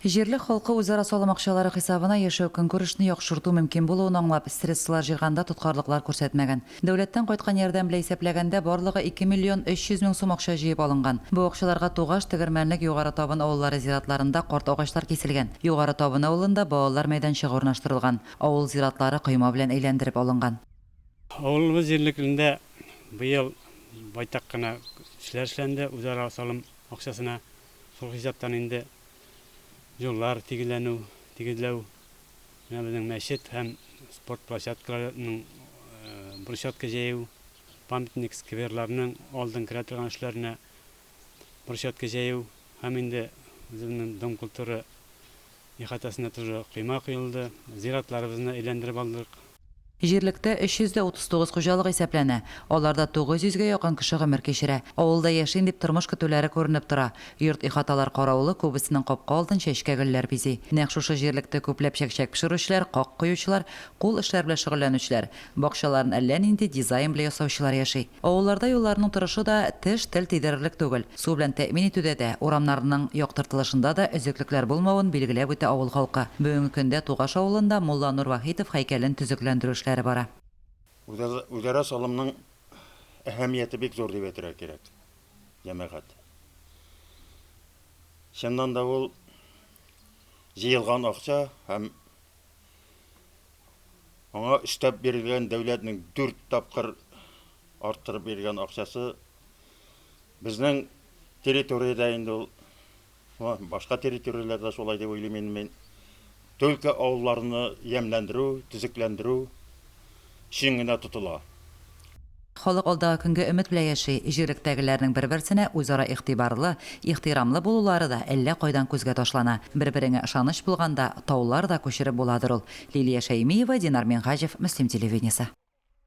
Җирлек халкы үзара салым акчалары хисабына яшәү-көнкүрешне яхшырту мөмкин булуын аңлап, средстволар җыйганда тоткарлыклар күрсәтмәгән. Дәүләттән кайткан ярдәм белән исәпләгәндә, барлыгы 2 миллион 300 мең сум акча җыеп алынган. Бу акчаларга Тугаш, Тегермәнлек, Югары Табын авыллары зиратларында карт агачлар киселгән, Югары Табын авылында балалар мәйданчыгы урнаштырылган, авыл зиратлары койма белән әйләндереп алынган. Авылыбыз җирлеклендә быел байтак кына эшләр эшләнде үзара салым акчасына. Шул хисаптан инде юллар тигезләнү, тигезләү, менә безнең мәчет һәм спорт площадкаларының брусчатка җәю, памятник, скверларның алдын керә торган эшләренә брусчатка җәю һәм инде үзебезнең Дом культуры ихатасына тоже койма коелды, зиратларыбызны әйләндереп алдык. Җирлектә 339 хуҗалык исәпләнә, аларда 900 гә якын кеше гомер кичерә. Авылда яшим дип тормыш көтүләре күренеп тора. Йорт-ихаталар караулы, күбесенең капка алдын чәчкә-гөлләр бизи. Нәкъ шушы җирлектә күпләп чәкчәк пешерүчеләр, как коючылар, кул эшләре белән шөгыльләнүчеләр, бакчаларын әллә нинди дизайн белән ясаучылар яши. Авылларда юлларның торышы да теш-тел тидерерлек түгел. Су белән тәэмин итүдә дә, урамнарның яктыртылышында да өзеклекләр булмавын билгеләп үтә авыл халкы. Бүгенге көндә Тугаш авылында Мулланур Вахитов һәйкәлен төзекләндерү эшләре бара. Үзара салымның әһәмияте бик зур дип әйтергә кирәк, җәмәгать. Чыннан да ул җыелган акча һәм Аңа өстәп бирелгән дәүләтнең дүрт тапкыр арттырып биргән акчасы безнең территориядә инде ул, башка территорияләрдә шулай дип уйлыйм инде мин. Только авылларны ямьләндерү, төзекләндерү өчен генә тотыла. Халык алдагы көнгә өмет белән яши. Җирлектәгеләрнең бер-берсенә үзара игътибарлы, ихтирамлы булулары да әллә кайдан күзгә ташлана. Бер-береңә ышаныч булганда, таулар да күчереп буладыр ул. Лилия Шәймиева, Динар Минһаҗев, Мөслим телевидениесе.